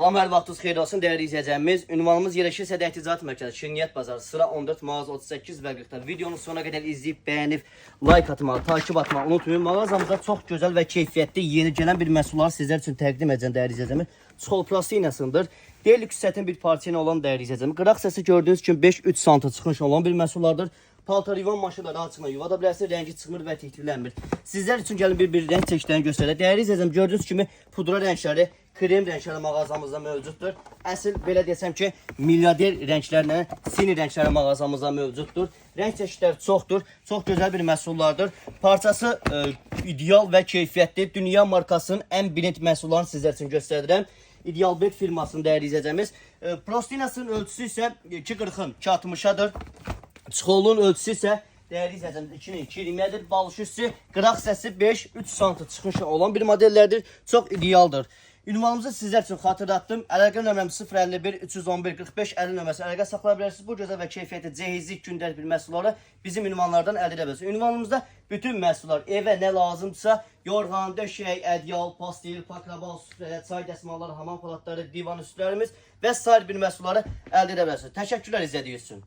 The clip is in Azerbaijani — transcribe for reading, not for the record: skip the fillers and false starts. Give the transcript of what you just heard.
Salam, hər vaxtınız xeyir olsun dəyərli izləyicilərimiz. Ünvanımız yerləşir Sədəh Ticarət Mərkəzi, Şirniyyat Bazarı, sıra 14, mağaza 38 və 40-da. Videonun sonuna qədər izləyib, bəyənib, like atmağı, takip atmağı unutmayın. Mağazamızda çox gözəl və keyfiyyətli yeni gələn bir məhsulları sizlər üçün təqdim edəcəm dəyərli izləyicilərimiz. Çxol plastinasındır. Deluxe sətin bir parça ilə olan dəyərli izləyicilərimiz. Qıraq səsi gördüyünüz kimi 5-3 sm çıxış olan bir məhsullardır. Paltar yuvan maşını da rahatçılıqla yuva da bilərsiniz. Rəngi çıxmır və tihtilənmir. Sizlər üçün gəlin bir-bir rəng çeşidlərini göstərək. Dəyərli izləyicilər, gördüyünüz kimi pudra rəngləri, krem rəngləri mağazamızda mövcuddur. Əsl belə desəm ki, milyarder rənglərlə sini rəngləri mağazamızda mövcuddur. Rəng çeşidləri çoxdur. Çox gözəl bir məhsullardır. Parçası ideal və keyfiyyətli. Dünya markasının ən bilinç məhsullarını sizlər üçün göstərirəm. İdeal Bet firmasının dəyərli izləyicimiz. Prostinasının ölçüsü isə 2.40-ın 2.60-adır. Çxolun ölçüsü isə dəyərli izləyicimiz 2-nin 2.20-dir. Balış üstü qıraq hissəsi 5-3 sm çıxışı olan bir modellərdir. Çox idealdır. Ünvanımızı sizlər üçün xatırlatdım. Əlaqə nömrəm 051 311 45 50 nömrəsi əlaqə saxlaya bilərsiniz. Bu gözəl və keyfiyyətli cehizli gündəlik bir məhsulları bizim ünvanlardan əldə edə bilərsiniz. Ünvanımızda bütün məhsullar evə nə lazımdırsa, yorğan, döşək, ədyal, pastil, pakrabal, süfrə, çay dəsmalları, hamam palatları, divan üstlərimiz və sair bir məhsulları əldə edə bilərsiniz. Təşəkkürlər izlədiyiniz üçün.